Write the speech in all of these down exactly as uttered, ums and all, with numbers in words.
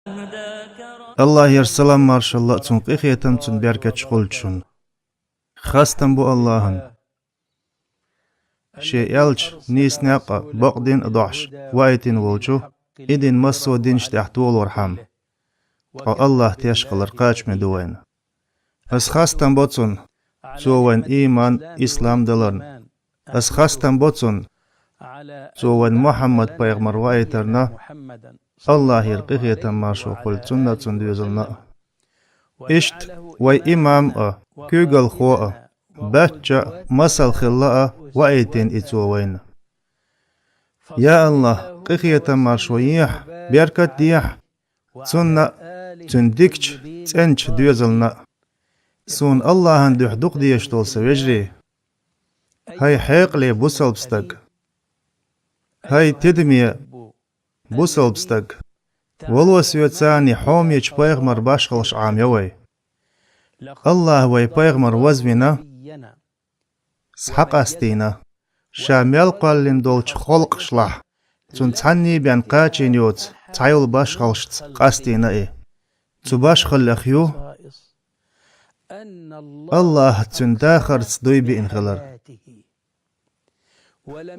Аллахьера салам-маршалла а, цун къинхетам а, цун беркаташ а хуьлда шуна. Хастам бу Аллахьан, шен элча нийса некъ а, бакъдин а дохьуш ваийтина волчу, и дин массо а динаш тӀехь толорхьама. Ткъа Аллахь теш хилар кхачаме ду вайна. Ас хастам бо Цунна, Цо вайна ийман, ислам даларна. Ас хастам бо Цунна, Цо вайна Мухьаммад-пайхамар ваийтарна, Аллахьера къинхетам-маршо хуьлда цунна а, цун доьзална а. Иштта вай имам а, куьйгалхо а, баьчча а, масал хилла а ваийтина и Цо вайна. Я Аллахь, къинхетам-маршо ехьа, беркат дехьа Цунна а, Цуьнан дикача, цӀенача доьзална а. Суна Аллахьан дуьхьа дукха дезаш долу сан вежарий. ХӀай хьекъале бусалба стаг! ХӀай тидаме бусалба стаг! Вало соьца, хьомечу пайхамар башхаллаш Ӏамайо вай. Аллахьа вай пайхамар вазвина, схьакъастийна, Ша мел кхоьллина долчу халкъашлахь, цунна цхьанне а бен кхачийна йоцу цхьа йолу башхаллашца къастийна и. Цу башхаллех ю Аллахьа цуьнан дахарца дуй биъна хилар.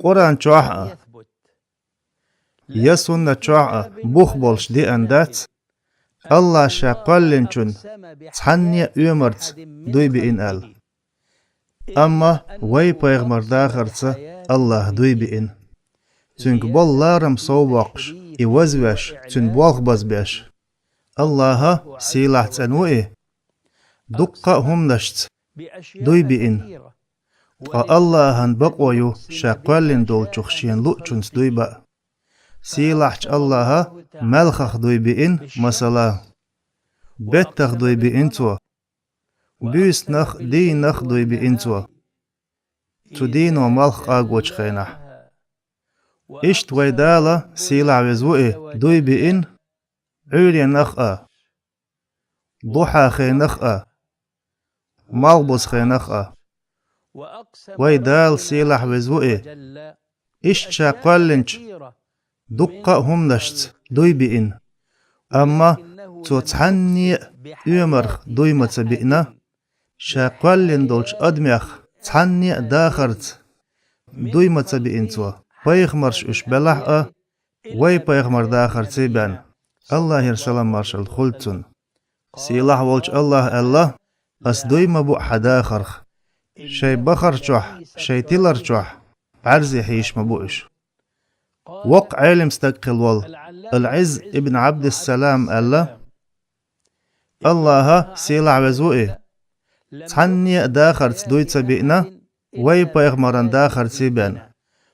Къуръан чохь а, я суннат чохь а бух болуш деана дац, Аллахьа Ша кхоьллинчунна цхьанне а оьмарца дуй биъна аьлла. Амма вай пайхамар дахарца Аллахьа дуй биъна. Цуьнга болу ларам сов боккхуш, и вазвеш, цуьнан болх базбеш. Аллахьа сийлахь цӀена ву и. Дуккха а хӀуманашца дуй биъна. Ткъа Аллахьан бакъо ю Ша кхоьллина долчух Шена луъучунца дуй баа. Сийлахьчу Аллахьа малхах дуй биъна, масала, беттах дуй биъна Цо, буьйсанах а, дийнах а дуй биъна Цо, цу дийно малх къагочу хенахь. Иштта вай Дала, сийлахь веза ву и, дуй биъна Ӏуьйренах а, духьа хенах а, малхбузу хенах а. Вай Дала, сийлахь веза ву и, иштта Ша кхоьллинчу дуккха а хӀуманашца дуй биъна. Амма Цо цхьанне а оьмарх дуй ма ца биъна, Ша кхоьллина долчу адамех цхьанне а дахарца дуй ма ца биъна Цо, пайхамарш уьш белахь а, вай пайхамар дахарций бен, Аллахьера салам-маршалла хуьлда цунна. Сийлахь волчу Аллахьа аьлла: «Ас дуй ма буъ хьан дахарх, шайн бахар чохь, шайн тилар чохь бӀаьрзе хьийзаш ма бу уьш». Воккха Ӏелам стаг хилла волу Ал-Ӏизз ибн Ӏабдиссалам аьлла: Аллахьа, сийлахь веза ву и, цхьанне а дахарца дуй ца биъна, вай пайхамаран дахарций бен,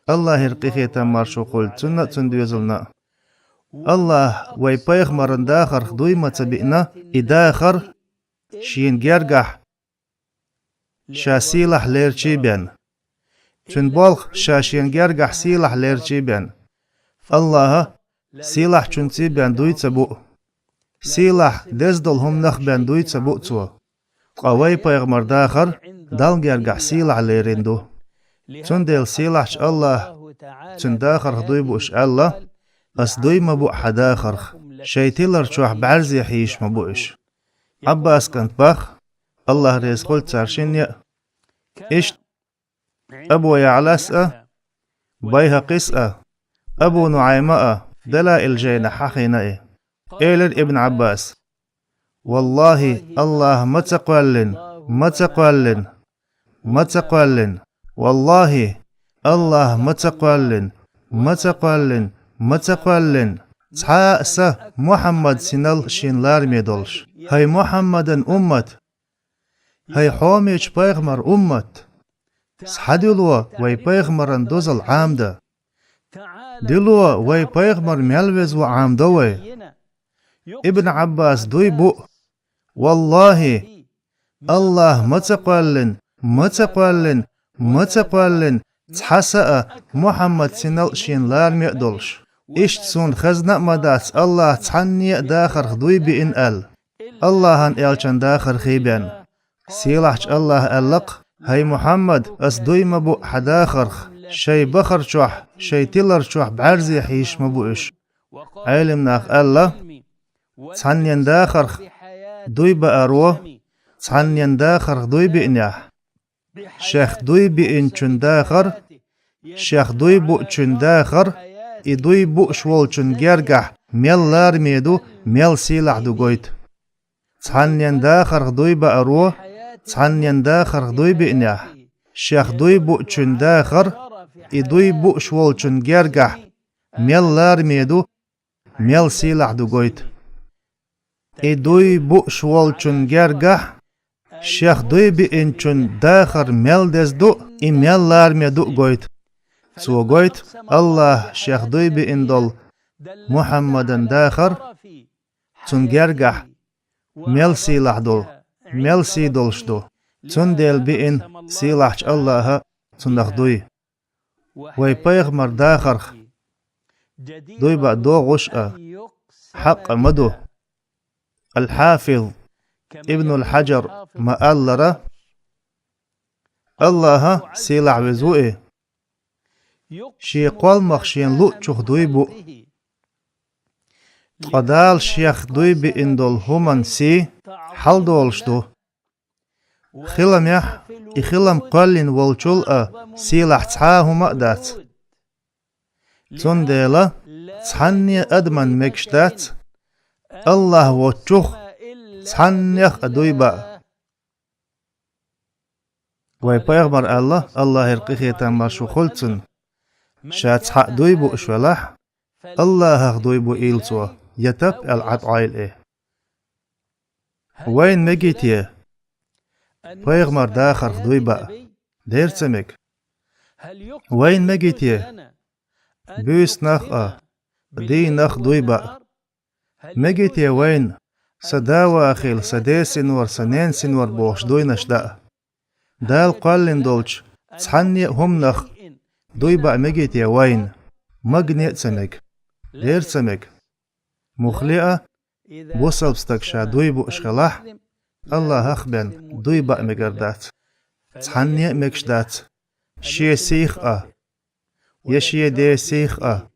Аллахьера къинхетам-маршо хуьлда цунна а, цунна доьзална а. Аллахьа вай пайхамаран дахарх дуй ма ца биъна, и дахар Шена гергахь Ша сийлахь лерчий бен. Цуьнан болх Ша Шена гергахь сийлахь лерчий бен. Аллахьа сийлахьчунций бен дуй ца буъ. Сийлахь, деза долу хӀуманах бен дуй ца буъ Цо. Ткъа вай пайхамар дахар Далла гергахь сийлахь лерина ду. Цундела сийлахьчу Аллахьа цуьнан дахарх дуй бууш аьлла: «Ас дуй ма буъ хьан дахарх, шайн тилар чохь бӀаьрзе хьийзаш ма бу уьш». Ӏаббас кӀант бах, Аллахь реза хуьлда цара шинна а. Иштта Абу ЯӀлас а, Байхьакъис а, Абу НуӀайма а Далаил жайнахь хьахийна и. Элира Ибн Ӏаббас: «Валлахьи, Аллахьа ма ца кхоьллина, ма ца кхоьллина, ма ца кхоьллина! Валлахьи, Аллахьа ма ца кхоьллина, ма ца кхоьллина, ма ца кхоьллина цхьа а са Мухьаммад синал шен лараме долуш! ХӀай Мухьаммадан уммат! ХӀай хьомечу пайхамар уммат! Схьадуьло вай пайхамаран дозалла Ӏамадан! Дуьло вай пайхамар мел веза ву Ӏамадо вай!» Ибн Ӏаббас дуй буу: «Валлахьи, Аллахьа ма ца кхоьллина, ма ца кхоьллина, ма ца кхоьллина цхьа са а Мухьаммад синал шен лараме а долуш. Иштта суна хезна а ма дац Аллахьа цхьанне а дахарх дуй биъна аьлла, Аллахьан элчан дахархий бен». Сийлахьчу Аллахьа аьлла-кх: «ХӀай Мухьаммад, ас дуй ма буъ хьан дахарх, шайн бахар чохь, шайн тилар чохь бӀаьрзе хьийзаш ма бу уьш». Ӏелам наха аьлла: Цхьаннен дахарх дуй бааро, цхьаннен дахарх дуй биънехь, шех дуй биъинчун дахар, шех дуй буучун дахар, и дуй бууш волчун гергахь мел лараме ду, мел сийлахь ду гойту. Цхьаннен дахарх дуй бааро, цхьаннен дахарх дуй биънехь, шех дуй буучун дахар, и дуй бууш волчун гергахь мел лараме ду, мел сийлахь ду гойту. И дуй бууш волчун гергахь шех дуй биъинчун дахар мел деза ду, и мел лараме ду гойту. Цо гойту, АллахӀа шех дуй биъна долу Мухьаммадан дахар цун гергахь мел сийлахь долу, мел сий долуш ду. Цундела биъна сийлахьчу АллахӀа цунах дуй. Вай пайхамар дахарх дуй баа догӀуш а, хьакъ а ма ду. Ал-Хьафиз Ибнул Хьаджар ма-аллара, АллахӀа сийлахь веза ву и, шен кхолламах шена луучух дуй буу. Ткъа Дала шех дуй биъна долу хӀуманан сий хьалдолуш ду. Хиламехь, и хилам кхоьллина волчул а сийлахь цхьа а хӀума а дац. Цундела цхьанне а адаман мегаш дац АллахӀ воцчух цхьаннех а дуй баа. Вай пайхамар аьлла, АллахӀера къинхетам маршо хуьлда цунна, ша цхьаъ дуй бууш велахь, АллахӀах дуй буийла цо, я тап аьлла ӀатӀойла и. Вайна мегий те пайхамар дахарх дуй баа? Дера ца мега. Вайна мегий те буьйсанах а, дийнах а дуй баа? Мегий те вайна сан да вахийла, сан ден синвар, сан ненан синвар бохуш дуйнаш даа? Дала кхоьллина долчу цхьанне а хӀуманах дуй баа мегий те вайна? Магане а ца мега. Дера ца мега. Муххале а, бусалба стаг ша дуй бууш хилахь, АллахӀах бен дуй баа мегар дац. Цхьанне а мегаш дац. Шен сих а, я шен ден сих а,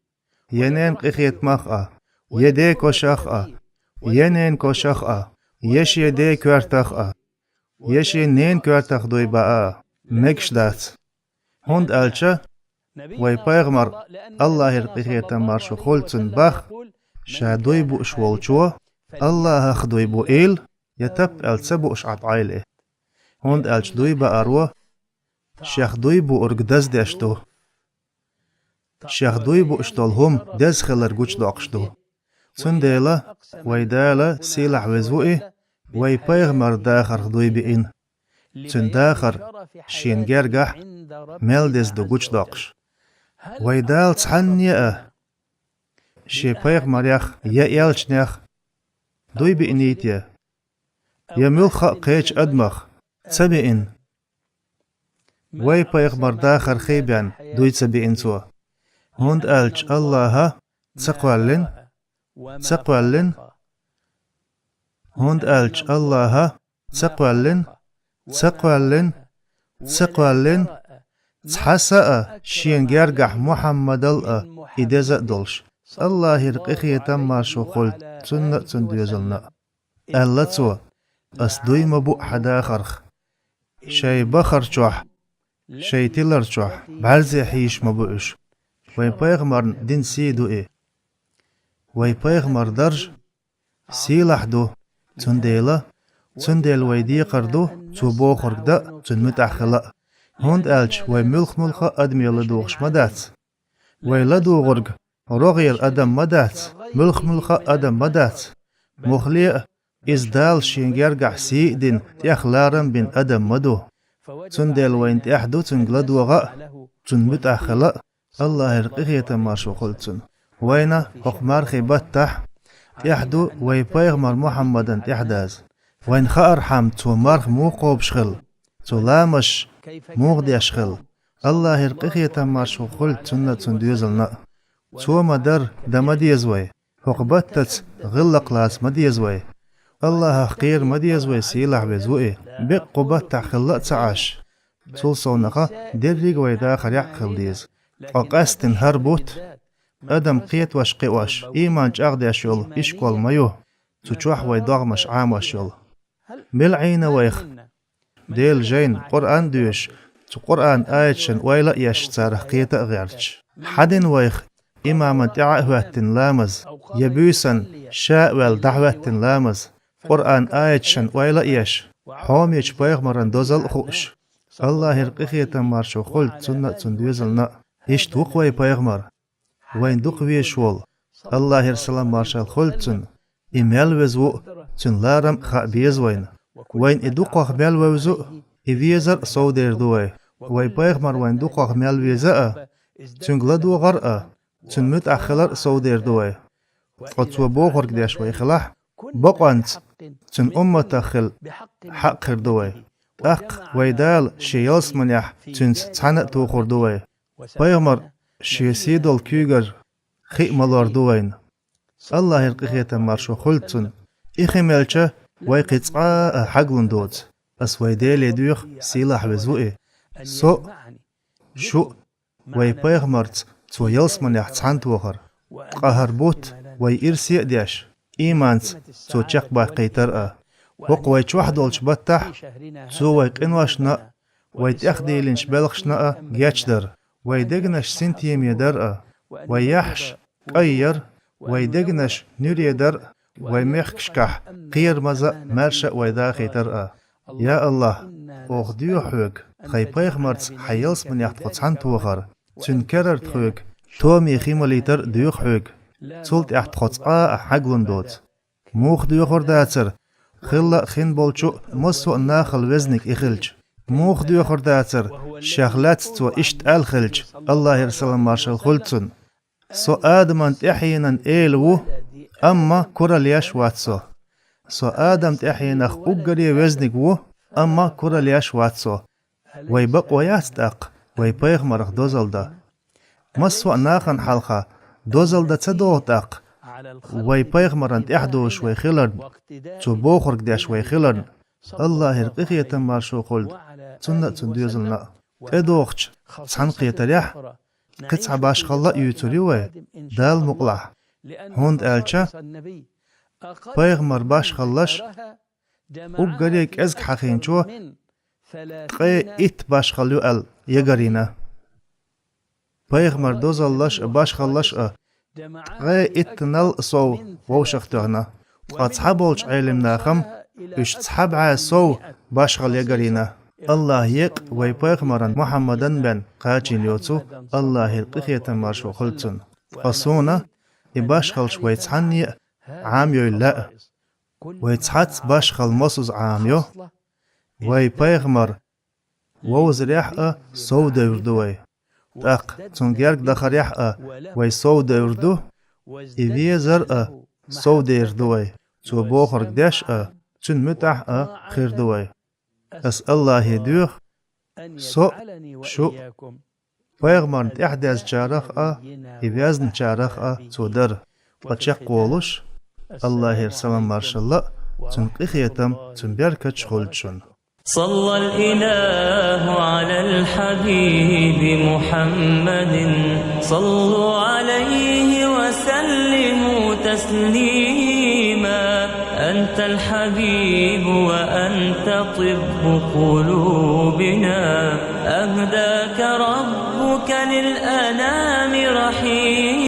я ненан къинхетамах а, я ден кошах а, я ненан кошах а, я шен ден коьртах а, я шен ненан коьртах дуй баа а мегаш дац. ХӀунда аьлча вай пайхамар, АллахӀера къинхетам маршо хуьлда цунна, боху, ша дуй бууш волчо АллахӀах дуй буийла, я тап аьлла ца бууш ӀатӀойла и. ХӀунда аьлча дуй бааро шех дуй буург даздеш ду. Шех дуй бууш долу хӀума деза хилар гучудоккхуш ду. Цундела вай Дала сийлахь веза ву и, вай пайхамар дахарх дуй биъна. Цуьнан дахар шена гергахь мел деза ду гучудоккхуш. Вай Дала цхьанне а шен пайхамарех я элчанех дуй биъний те, я муьлхха а кхечу адамах ца биъна? Вай пайхамар дахархий бен дуй ца биъна цо. ХӀунда аьлча АллахӀа ца кхоьллина, ца кхоьллина, хӀунда аьлча АллахӀа ца кхоьллина, ца кхоьллина, ца кхоьллина цхьа са а шена гергахь Мухьаммадал а и деза а долуш, АллахӀера къинхетам маршо хуьлда цунна а, цуьнан доьзална а. Аьлла цо: «Ас дуй ма буу хьан дахарх, шайн бахар чохь, шайн тилар чохь бӀаьрзе хьийзаш ма бу уьш». Вайн пайхамарна дина сий ду и. Вай пайхамар дарж сийлахь ду, цундела, цундела вай декхар ду цо бохург дан а, цуьнан муьтӀахь хила а. ХӀунда аьлча вай муьлх-муьлхха а адаме ладугӀуш ма дац. Вай ладугӀург рогӀера адам ма дац, муьлх-муьлхха а адам ма дац. Муххале а, иза Дала шен гергахь сий а дина, тӀех ларам а бина адам ма ду. Цундела вайна тӀехь ду цуьнга ладогӀа а, цуьнан муьтӀахь хила а, АллахӀера къинхетам маршо хуьлда цунна. Вайна хӀокху мархийн баттахь тӀехь ду вай пайхамар Мухьаммадан тӀаьхьадаза. Вайна хаархьама цо марха муха кхобуш хилла, цо ламазаш муха деш хилла, АллахӀера къинхетам маршо хуьлда цунна а, цуьнан доьзална а. Цо ма-дарра дан ма деза вай, хӀокху баттаца гӀиллакх лаца ма деза вай. АллахӀах кхера ма деза вай, сийлахь веза ву и, беккъа кху баттахь хилла а ца Ӏаш. Цул совнаха дерриг а вай дахарехь а хила деза. Ткъа къаьсттина хӀара бутт адам кхетош-кхиош, ийман чӀагӀдеш йолу ишкол ма ю. цу чохь вай догӀмаш Ӏамош йолу. Мила Ӏийна вайх Делан жайна, Къуръан а доьшуш, цу Къуръан аяташна ойла а еш, царах кхета а гӀерташ? Хьан дина вайх имамна тӀаьхьа а хӀоьттина ламаз, я буьйсанна ша а ваьлла дӀахӀоьттина ламаз, Къуръан аяташна ойла а еш, хьомечу пайхамаран дозалла а хууш? Аллахьера къинхетам, маршо хуьлда цунна а, цуьнан доьзална а. Иштта ву-кх вай пайхамар, вайна дукха везаш волу, Аллахьера салам-маршалла хуьлда цунна. И мел веза ву а, цуьнан ларам а хаа беза вайна. Вайна и дукхах мел вевза а, и везар а совдер ду вай. Вай пайхамар вайна дукхах мел веза а, цуьнга ладогӀар а, цуьнан муьтӀахь хилар а совдер ду вай. Ткъа цо бохург деш вай хилахь, бакъонца цуьнан умматах хила хьакъ хир ду вай. ТӀаккха вай Дала Шен ялсаманехь цуьнца цхьаьна а тухур ду вай. Пайхамар Шен сий долу куьйгара хи а малор ду вайна. Аллахьера къинхетам, маршо хуьлда цунна. И хи мелча, вай кхин цкъа а хьаглун доцу. Ас вай Деле доьху, сийлахь веза ву и. Со а, шу а вай пайхамарца, цо ялсаманехь цхьаьна тохар. Ткъа хӀара бутт вай ирсе а деш, ийманца цо чекхбаккхийтар а. ХӀокху вай чохь долчу баттахь цо вай къиношна а, вай тӀехдийлинчу белхашна а гечдар, вай дегнаш синтеме дар а, вай яххьаш кӀай яр, вай дегнаш нуьре дар а, вай мехкашкахь кхерамаза а, маьрша а вай дахийтар а. Я Аллахь, оха доьху Хьоьга тхайн пайхамарца хьан ялсаманехь тхо цхьаьна тохар, цуьнан керара тхоьга томе хи малийтар а доьху Хьоьга. Цул тӀаьхьа тхо цкъа а хьаглун доцу. Муха доьхур дацара, хилла а хин болчу а массо а нахал везниг и хилча? Муха доьхур дацара, шех лаьцна цо иштта аьлла хилча, Аллахьера салам-маршалла хуьлда цунна: «Со Адаман тӀаьхьенан эла ву, амма куралла еш вац со. Со Адам тӀаьхьенах уггаре везниг ву, амма куралла еш вац со». Вай бакъо яц тӀаккха вай пайхамарах дозалла дан? Массо а нахана хьалха дозалла дан ца догӀу тӀаккха вай пайхамарна тӀаьхьадозуш вай хиларна, цо бохург деш вай хиларна? Аллахьера къинхетам, маршо хуьлда цунна а, цуьнан доьзална а. ТӀедогӀучу цхьаьнакхетарехь кхин цхьа башхалла а юьйцур ю вай, Дала мукъалахь, хӀунда аьлча пайхамар башхаллаш уггаре кӀезиг хьахийначо ткъе итт башхалла ю аьлла ягарйина. Пайхамар дозаллаш а, башхаллаш а ткъе иттанал а сов вовшахтоьхна. Ткъа цхьаболчу Ӏелимнахам уьш цхьа бӀе сов башхалла ягарйина. Аллахь екъа вай пайхамаран Мухьаммадан бен кхачийна йоцу, Аллахьера къинхетам, маршо хуьлда цунна. Ткъа суна и башхаллаш вай цхьанне а Ӏамайойла лаьа. Вай цхьацца башхалла мосазза Ӏамайо. Вай пайхамар вовзарехь а совдевр ду вай. ТӀаккха цунна герга дахарехь а вай совдевр ду, и везар а совдер ду вай. Цо бохург деш а, цуьнан муьтӀахь а хир ду вай. Ас Аллахье доьху, со а, шу а пайхамарна тӀаьхьадезначарах а, и везначарах а цо дара. Ткъа чекхволуш, Аллахьера салам-маршалла а, цуьнан къинхетам, цуьнан беркаташ хуьлда шуна. صلى الإله على الحبيب محمد. صلوا عليه وسلموا تسليما. أنت الحبيب وأنت طب قلوبنا. أهداك ربك للأنام رحيما.